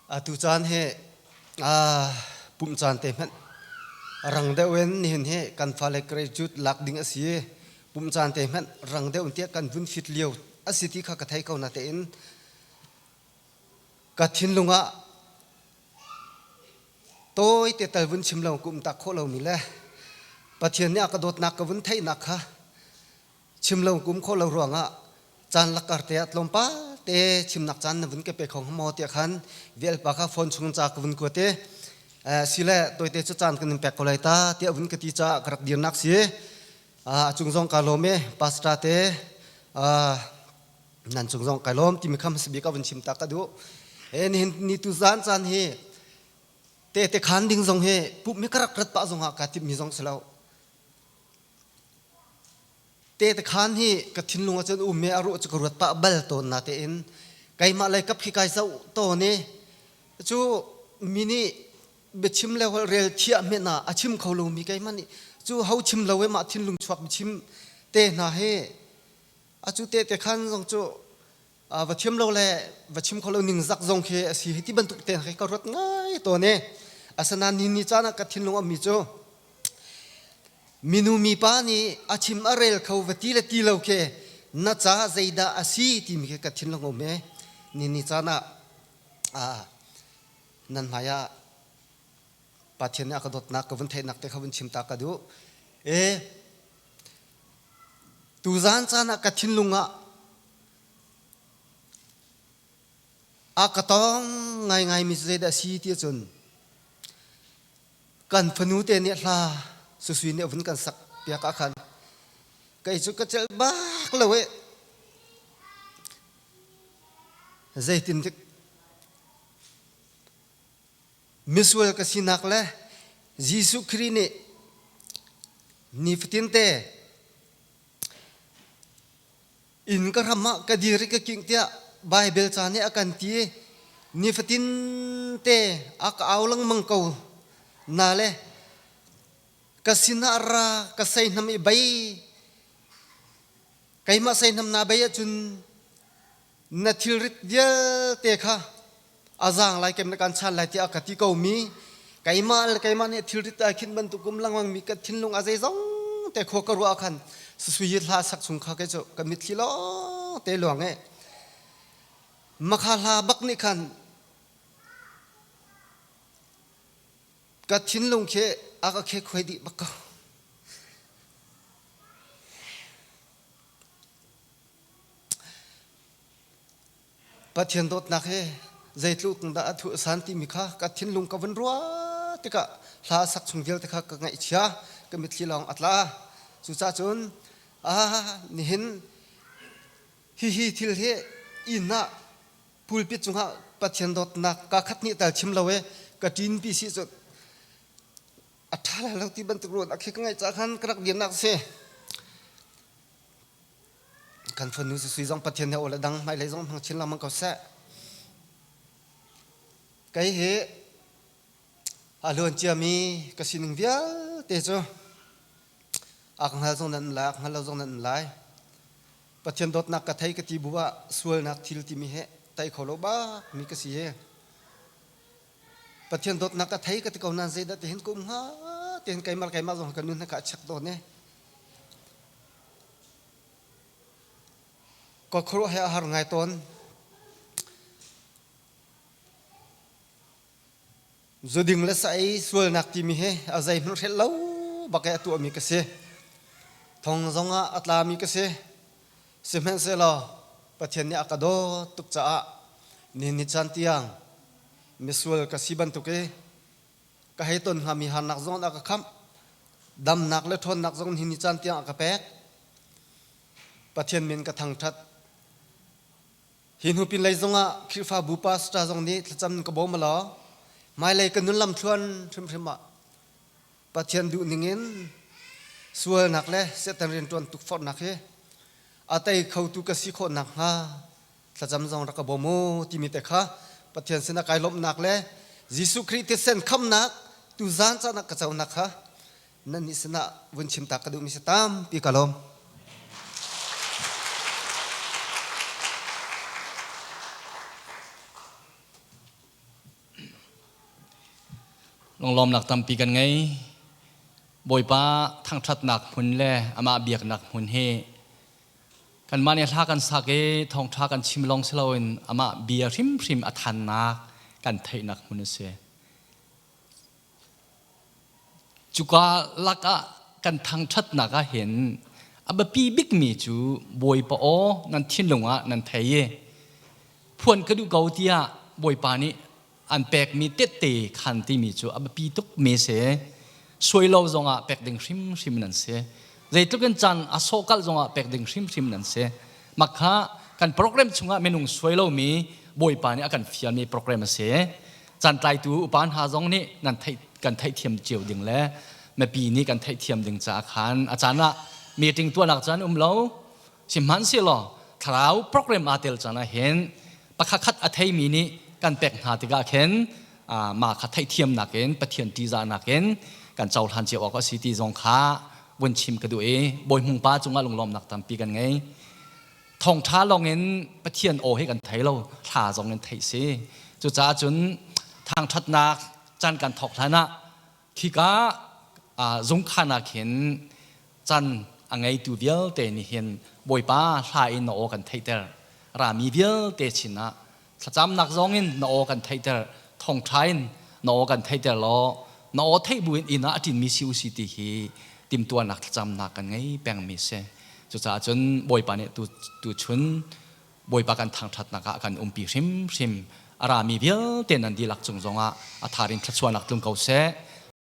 Atu caan hi pumh caan te hmanh rang deuh in nihin hi kan fale graduate lak ding a si i pumh caan te hmanh rang deuh in tiah kan vun fit lio a si ti kha ka thei ko natein ka thinlung ah tawite tal vun chim lo ka um tak khawh lomi le Pathian nih a ka dawtnak ka vun theihnak kha chim lo kum khawh lo ruangah caan lakkar te ah tlawmpal te chimnak caan na vun ka pe kho hnga maw tiah khan velpa kha phone chung ca ka vun kuat i sile tawite cu caan kan in pek ko lai ta tiah vun ka ti caah ka rak dirnak si. A cung zong ka lawm i pastor te nan cung zong kai lawm timi kha hmasa bik a vun chim ta ka duh. Nihin ni tu zan caan hi te te khan ding zong hi pup mi ka rak rat pah zong ah ka timh mi zong si lo. Tehtekhaan hi ka thinlung ah cun um i a ruah cu ka ruat pah bal tawn natein keimah lei kap khi kai zoh tawn i cu mi nih biachim le holhrel thiah hmenh ah a chim kho lomi keimah nih cu ho chim lo i mah thinlung chuak biachim te hna hi acu tehtekhaan zong cu va thiam lo le va chim kho lo ningzak zong khi a si hi ti bantuk te khi ka ruat ngai tawn i asinain ni ni caan ah ka thinlung ammi cu minu mipa nih a chim a rel kho va ti le ti lo khi na ca zeidah a si timi khi ka thinlung um i ni ni caan ah nan hmai ah Pathian nih a ka dawtnak ka vun theihnak te kha vun chim ta ka duh. E tuzaan caan ah ka thinlung ah a ka tawng ngaingaimi cu zeidah a si ti ahcun kan fanu te nih hla susui nih a vun kan sak piak ah khan kei cu ka celh bak lo eh. Zeitin dik Misual ka sinak le Jesuh Khrih nih nifatinte inn ka hram ah ka dir i ka kingh tiah Baibal ca nih a kan ti i nifatin te a ka au lengmang ko na le ka sinah ra ka seihnam i bei keimah seihnam naa bei ahcun na thilrit vialte kha a zaang lai kem na kan chan lai tiah ka ti ko mi keimah le keimah nih thilrit ai khinh bantuk kum lengmang mi ka thinlung a zeizong te khua ka ruah khan susui hla sak chung kha ke cu ka mitthli lawng te luang e makha hla bak nih khan ka thinlung khi a ka khe khuai dih bak ko. Pathian dawtnak hi zeitluk dah a thuh san timi kha ka thinlung ka vun ruah tikah hla sak chung vialte kha ka ngaihchia, ka mitthli lawng a tla. Cucaah cun ah nihin hihi thil hi inn ah pulpit cungah Pathian dawtnak ka khat nih tal chim lo e ka ṭinpi si cu a ṭha lai lo ti bantuk ruat a khi ka ngaih caah khan ka rak dirnak a si. Kan fanu sui zong Pathian he aw le dang hmailei zong hmang chin lengmang ko seh. Kei hi a luan ciami ka sining vialte cu a ka hngal zong nan um lai, a ka hngal lo zong nan um lai. Pathian dawtnak ka thei ka ti bu ah sualnak thil timi he tei kho lo bak mi ka si hi. Pathian dawtnak ka thei ka ti ko nain zeidah tihin ka um hnga tihin keimah keimah zong ka nun he ka check dawn i Ka khuaruah he a har ngai tawn. Zuding le sa ei sualnak timi hi a zeihmanh hrelh lo bak i a tuahmi ka si. Thong zong ah a tlami ka si. Sihmanhsehlaw Pathian nih a ka dawt tuk caah nihin ni caan tiang misual ka si bantuk i ka hei ton hngami harnak zong a ka khamh. Damnak le ṭhawnnak zong nihin ni caan tiang a ka pek. Pathian min ka thangṭhat. Hi hnu pinlei zongah Khrihfabu pastor zong nih thlacam ka bawm law hmailei ka nun lamthluan hrimhrim ah Pathian duh ningin sualnak le Satan rianṭuan tukforhnak hi a tei khotu ka si khawh nakhnga thlacam zong rak ka bawm u timi te kha Pathian sinah kai lawmhnak le Jesuh Khrih thisen khamnak tuzaan caan ah ka conak kha nannih sinah vun chim ta ka duhmi si tampi ka lawm. Lunglawmnak tampi kan ngei. Bawipa thangṭhatnak hmun le amah biaknak hmun hi kanmah nih hla kan sak i thawngṭha kan chim lawng si loin amah bia hrimhrim a thannak kan theihnak hmun a si. Cuka lakah kan thangṭhatnak ah hin a biapi bikmi cu Bawipa aw nan thinlung ah nan thei i phuan ka duh ko tiah Bawipa nih an pekmi tette khan timi cu a biapi tukmi si. Suai lo zongah pek ding hrimhrim nan si. Zeitluk in caan a sawhkalh zongah pek ding hrimhrim nan si. Mah kha kan program chungah minung suai lomi Bawipa nih a kan fialmi program a si. Caantlaitu upa hna zong nih nan theih kan theihthiam cio ding le mipi nih kan theihthiam ding caah khan a caan ah meeting tuahnak caan um lo. Sihmanhsehlaw thlarau program aa tel caan ah hin pakhatkhat a theimi nih kan pek hna tikah khin mah kha theihthiamnak in Pathian ṭihzahnak in kan cohlan cio awk a si ti zong kha vun chim ka duh i Bawi Hmung pa cungah lunglawmnak tampi kan ngei. Thawngṭha lawngin Pathian aw hi kan thei lo, thla zong in theih si. Cucaah cun thangṭhatnak caan kan thawk hlan ah khika zungkhan ah khin can a ngeitu vialte nih hin Bawipa hla in na aw kan theihter. Rami vialte chin ah thlacamnak zong in na aw kan theihter, thawngṭha in na aw kan theihter law na aw theih buin inn ah a ṭinmi si usih ti hi timhtuahnak thlacamnak kan ngei pengmi si. Cucaah cun Bawipa nih tuchun Bawipa kan thangṭhatnak ah kan umpi hrimhrim. A rami vialte nan dihlak cung zongah a thar in thluachuahnak tlung ko seh.